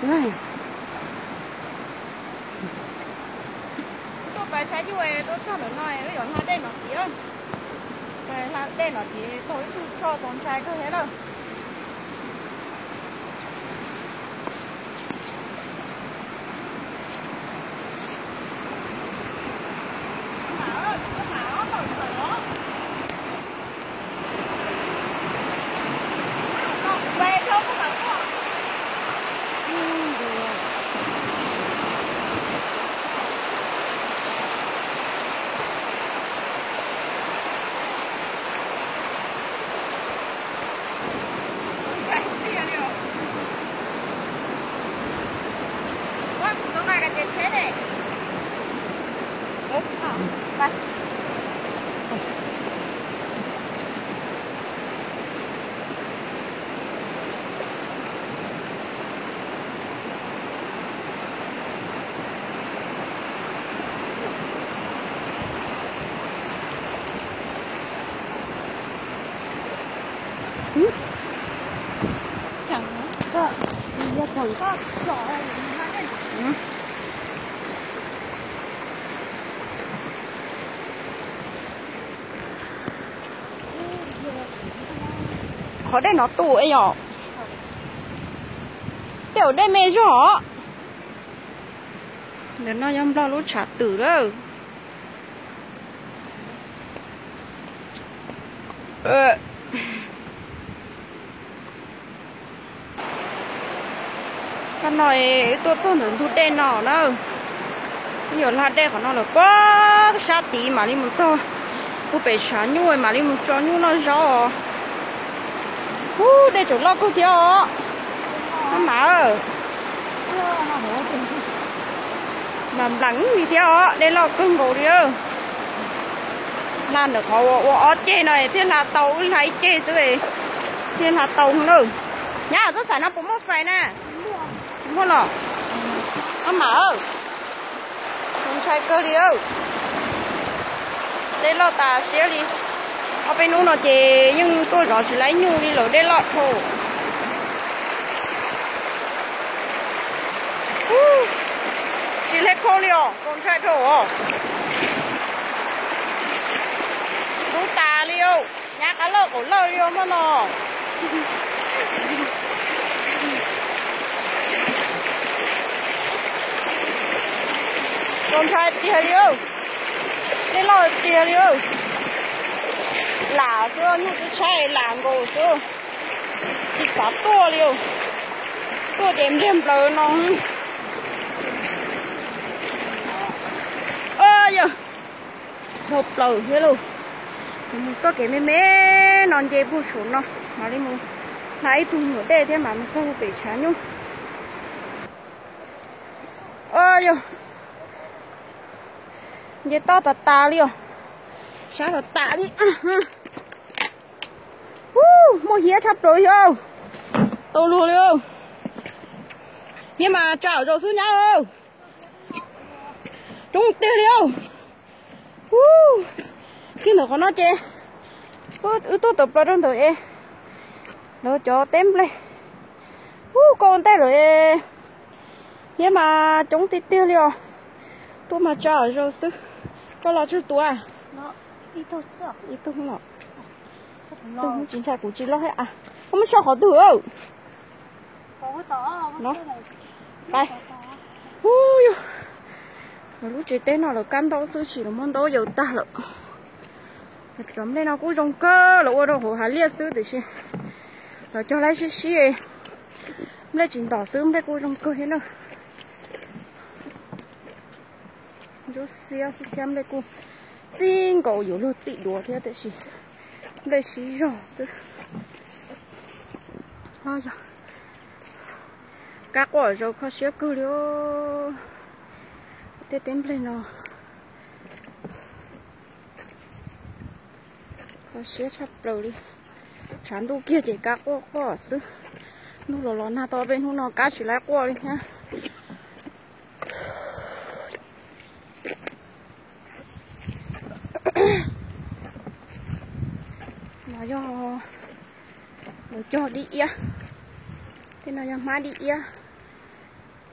Tuaj pais saib nyuj, tuaj txog ntawm no wb yuav hla dej no tiag. Hla dej no ces taug ib tug roj txaus ntshai kawg thiab lawm. Qhov dej no tu yog tej zaum dej me zog. Ntawm no yog Nplog lub tshav twm lawm. Tam no wb tuaj txog ntawm ntug dej no na. Wb yuav hla dej qhov no lawm puag sab tid mam li mus txog puag pem tshav nyuj mam li mus tso nyuj noj zaub os. Ub, dej tseem loj kawg thiab os. Ab mas, mas nplam li thiab os, dej loj kawg nkaus li. Hla ntawm qhov ua ob ceg no thiaj hla tau, wb hla ib ceg xwb thiaj hla tau na. Nyab, txoj xaim no puas muaj fais na? Tsis muaj los? Ab mas, ntshai kawg li. Dej loj tas siab li. Ob peb hnub no ces yeej tuaj zov tsis laib nyuj li lawm, dej loj dhau. Tsis hle khau li os, txaus ntshai dhau os. Dub tas li os, nyab, qab lawj qaum lawj li os mog no. Txaus ntshai tiag li. Dej loj tiag li. Lam xwb, nyuj twb tshaib lam nkaus xwb. Tsis xav tuaj li. Tuaj ces npliag nplaws no. Yog dhau plaws thiab lauj. Mus txoj kev me me no nce puag saum no mam li mus hla ib tug nyuam dej thiab mam mus txog pem tshav nyuj. Yog nce toj tas tas li os. Sab tas tas li. Muaj hiab tshaj plaws li. Tau luag li. Hiab mas tsa zaus xwb nyab. Coob tiag li. Kiag ntawm qhov no ces wb tuaj tawm plaws rau ntawm es lawv cov teb nplej. Ub, koj ua ntej lawm es. Hiab mas coob tiag tiag li os. Tuaj mas tsa zaus xwb. Koj los tsawg tus? Ib tug los. Tus tsis ntshai, kuv tsis loj thiab. Koj muab so qhov twg? Lawv lub tsev teb no lawv kab ntaub xwb, sim lawv muab ntaub yaws tag lawm. Cov nplej no kuj zoo kawg, lawv ua rau hauv hav liaj xwb tiam sis lawv cog laib sib sib, nplej tsis ntom xwb, nplej kuj zoo kawg thiab na. Ntsuab xiab xwb thiab, nplej kuj txij nkaus yuav luag txim dua thiab tiam sis nplej sib zog xwb. Yog kab quaj zaus kho siab kawg li. Tej teb nplej no kho siab tshaj plaws li. Tshav ntuj kiag ces kab quaj quaj xwb. Ntuj los los nag tau peb hnub no kab tsis laib quaj li thiab. No yog lawv cog dib iab. Tej no yog hmab dib iab.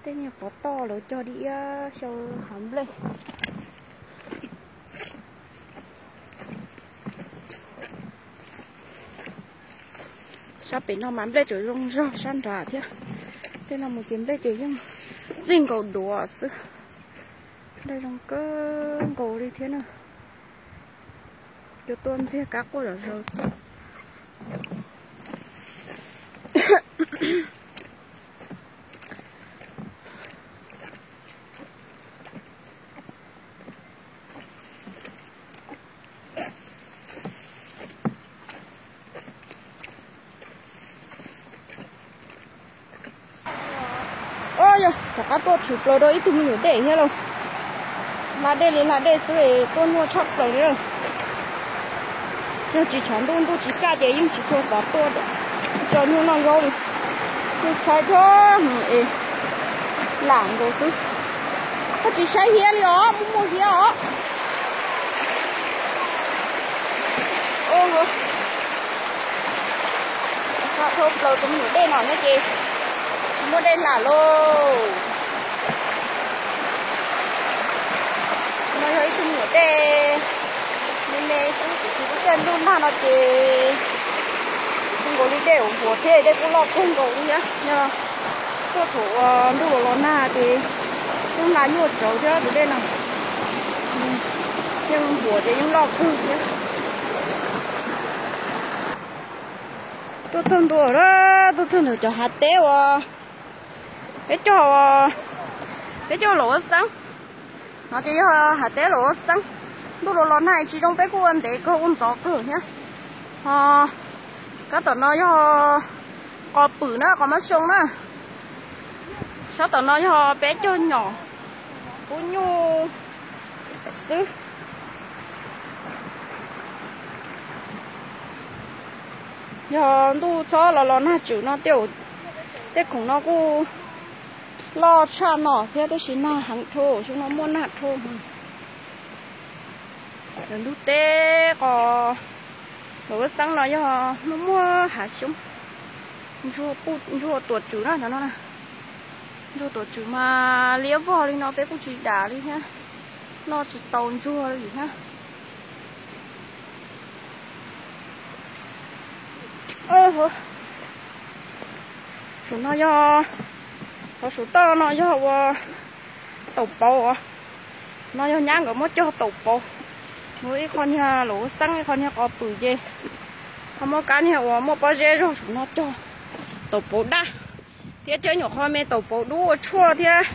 Tej niag pov toj lawv cog di iab xyaw hav nplej. Sab pem no mas nplej tseem zoo zog sab nrad thiab. Tej no mus ces nplej ces yeej txij nkaus duav xwb. Nplej zoo kawg nkaus li thiab na. Yuav tua ntxiag kab quaj zom zaws. Yog rov qab tuaj tshwm plaws rau ib tug me nyuam dej thiab lauj. Hla dej li hla dej xwb es tuaj nyuaj tshaj plaws li. Yog tsis tshav ntuj ntuj tsis kaj ces yeej tsis tshua xav tuaj tso nyuj noj zaub li. Nyuaj tshaj thiab es lam nkaus xwb. Koj tsis saib hiab li os, muaj muaj hiab os. Hla dhau plaws tus me nyuam dej no thiab ces muaj dej hla lauj. No yog ib tug me nyuam dej me me xwb, kuv tsis tub caj ntuj nag no ces zoo nkaus li dej huam thiab dej kuj loj kawg nkaus li thiab. Yog tuaj thaum uas ntuj los los nag ces yeej hla nyuaj tsawv thiab tus dej no. Yeej huam ces yeej loj kawg thiab. Tuaj txog ntua, tuaj txog ntawm cov hav teb uas peb cog, peb cog laum ua xeeb. No ces yog hav teb laum ua xeeb. Ntuj los los nag tsis zoo peb kuj ua ntev kawg ua ntxov kawg thiab. Ho sab tom no yog qos pwm na, qos mab xyoo na. Sab tom no yog peb cog nyom pub nyuj xwb. Yog ntuj txhob los los nag tswm no tej, tej khoom no kuj loj tshaj no thiab, tab sis nag heev dhau, xyoo no muaj nag dhau. Lawv ntug teb qos laum ua xeeb no yog muaj muaj hav xyoob, ntsuag tuam tswm na, cov no na. Ntsuag tuam tswm mas liab vog li no peb kuj tsis dam li thiab, noj tsis tau ntsuag li thiab. Saum no yog, qhov saum toj no yog ua taum pauv os. No yog nyab nkawd muab cog taum pauv. Muab ib qho niag laum ua xeeb, ib qho niag qos pwm ces ho muab kab niag uas muaj pob zeb zog saum no cog taum pauv daj. Thiab cov nyuam qhuav me taum pauv dub ua tshuaj thiab.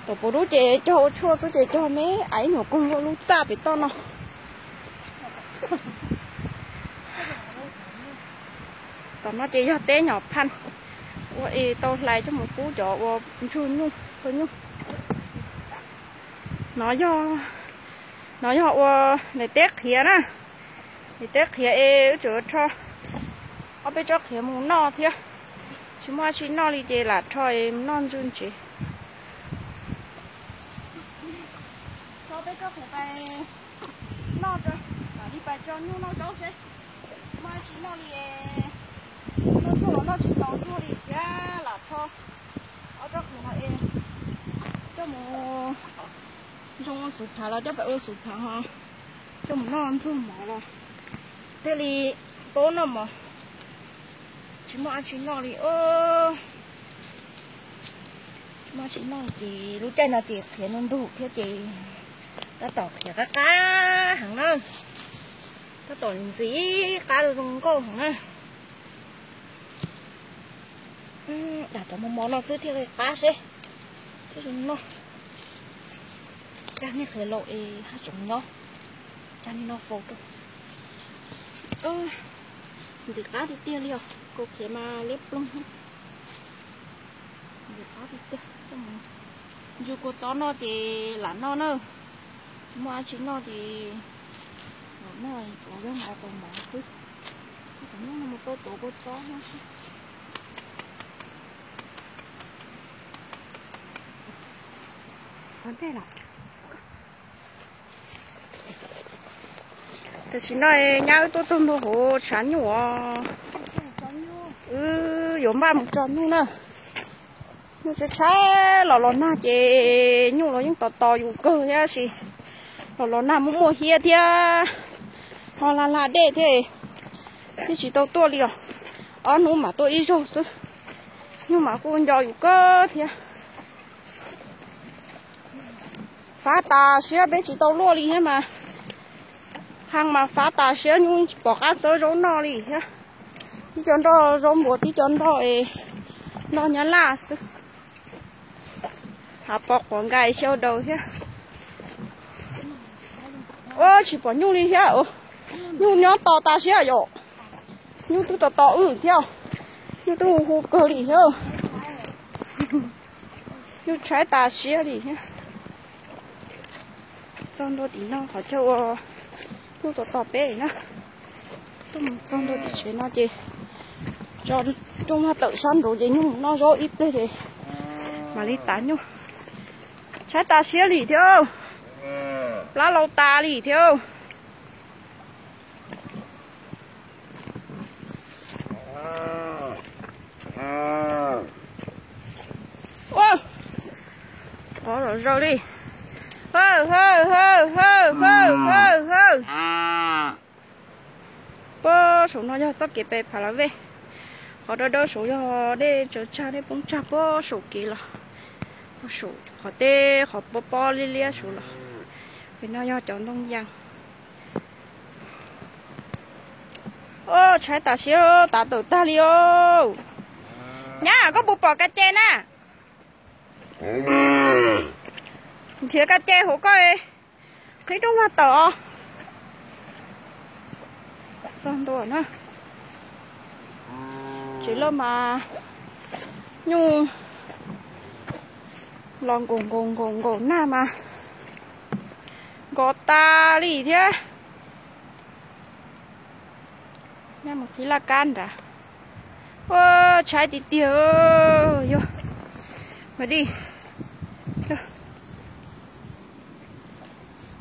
Taum pauv dub ces cog ua tshuaj xwb ces cog me ib nyuam koog ua lub txaj pem toj no. Tom no ces yog teb nyom phaj, ua es tau hlais coj mus pub cov ua ntsuag nyuj, ntsuag nyuj. No yog, no yog ua daim teb qhiav na. Daim teb qhiav es wb tseem rho ob peb tsob qhiav mus noj thiab. Tsis muaj dab tsi noj li ces lam rho es mus noj ntsuag ntsev. Rho peb tsob qhiav pais noj, mam li pais tso nyuj noj zaub seb. Muaj dab tsi noj li, noj ntsuag los noj tsis tau ntsuag li thiab lam rho ob tsob qhiav no es coj mus zoo ua xub phav los coj pais ua xub phav ho coj mus noj ntxuag mov los thiaj li paub noj mov. Tsis muaj dab tsi noj li. Tsis muaj dab tsi noj ces lub caij no ces qhiav ntug ntug thiab ces tab tom qhiav qab qab heev na. Tab tom ntxim qab zoo nkauj heev na. Dam cov mos mos no xwb thiaj li qab seb thiaj zoo noj. Cag nej qhiav laus es haj tseem nyob. Cag nej no faus rau. Ntxim qab tiag tiag li os, kaus qhiav mas liab ploog. Ntxim qab tiag tiag. Ntsw kua txob noj ces lam noj na. Tsis muaj dab tsi noj ces lam noj, tsuas yog nqa tau mov xwb. Cov no mus tau tuav kua txob no seb. Tam sim no nyab wb tuaj txog ntua hauv tshav nyuj os. Wb yuav npaj mus tso nyuj na. Nyuj tshaib tshaib los los nag ces nyuj los yeej tos tos yus kawg thiab, tab sis los los nag muaj muaj hiab thiab, ho hla hla dej thiab, twb tsis tau tuaj li os. Ob hnub mas tuaj ib zaug xwb, nyuj mas kuj nco yus kawg thiab. Fav tas siab peb tsis tau luaj li thiab mas, qhov mas fav tas siab nyuj tsis pom qab xawb zaub noj li thiab. Tib co nroj zaub npua, tib co nroj, nroj nyab laj xwb. Hav pos quav nkais xyaw daws thiab. Ua tsis pom nyuj li thiab, nyuj nyob tos tas siab yom. Nyuj twb tos tos wb thiab, nyuj twb hu hu kawg li thiab. Nyuj tshaib tas siab li thiab. Txog ntua tim no qhov chaw uas nyuj tos tos peb na. Tuaj mus txog ntua tim tsev no ces tso rooj vag tawm sab nraud ces nyuj mus noj zaub ib pliag ces mam li tav nyuj. Tshaib tas siab li thiab, plab laus tas li thiab. Ua, qhov zom zaws li. Haw, haw, haw, haw, haw, haw, haw. Puag saum no yog txoj kev pem Pha La Vej. Qhov dawb dawb saud yog dej tsaws tsag, dej poob tsag puag saum kev los, puag saum qhov teb qhov pob pob liab liab saud los. Pem no yog cov ntoo yas. Tshaib tas siab, tav tawm tag li os. Nyab, koj puas pom ka ce na? Nrhiav ka ce hauv koj, qhib rooj vag tawm os. Txog ntua na. Tsev lawm mas nyuj los nkaum nkaum nkaum nkaum nag mas nkos tas li thiab. Nyab mus qhib laj kab nrad. Ua tshaib tiag tiag, yog mas di.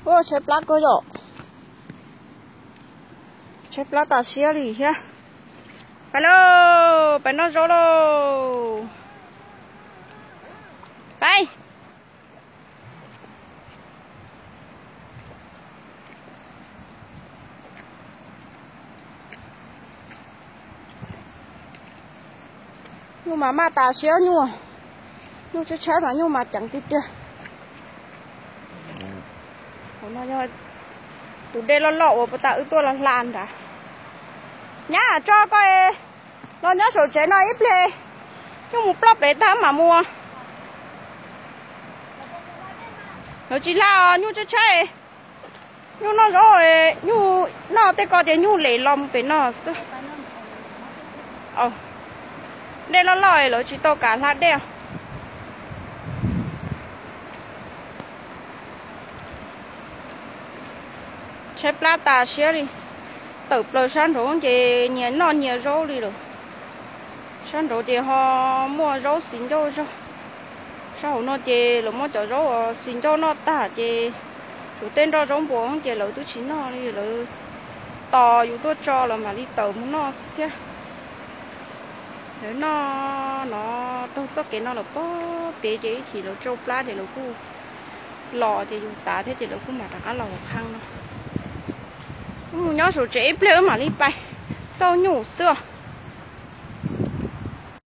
Ua tshaib plab kawg yom. Tshaib plab tas siab li thiab. Pais lauj, pais noj zaub lauj. Pais. Nyuj mas maj tas siab nyuj, nyuj tshaib tshaib mas nyuj mas ceev tiag tiag. Hauv no yog tus dej loj loj uas puag ta wb tuaj los hla nrad. Nyab tso koj los nyob saum tsev no ib pliag, nyuj mus ploj plev tag mam mus. Lawv tsis hla os, nyuj tshaib tshaib. Nyuj noj zaub, nyuj noj tej ko ces nyuj lem los mus pem no xwb. Dej loj loj lawv tsis tau kam hla dej. Tshaib plab tas siab li. Tawm plaws sab nraud ces nyias noj nyias zaub li lawm. Sab nraud ces ho muaj zaub xis ncauj zog. Sab hauv no ces lawv muab cov zaub xis ncauj noj tag ces tshuav tej nroj zaub npua ces lawv twb tsis noj li, lawv tos yus tuaj tso lawv mam li tawm mus noj xwb thiab. Lawv noj no, taug txoj kev no lawm puag pem ces ib chim lawv tsau plab ces lawv kuj los ces yus tav thiab ces lawv kuj mam rov qab los hauv qhab no. Wb mus nyob saum tsev ib pliag wb mam li pais xauj nyuj xwb os.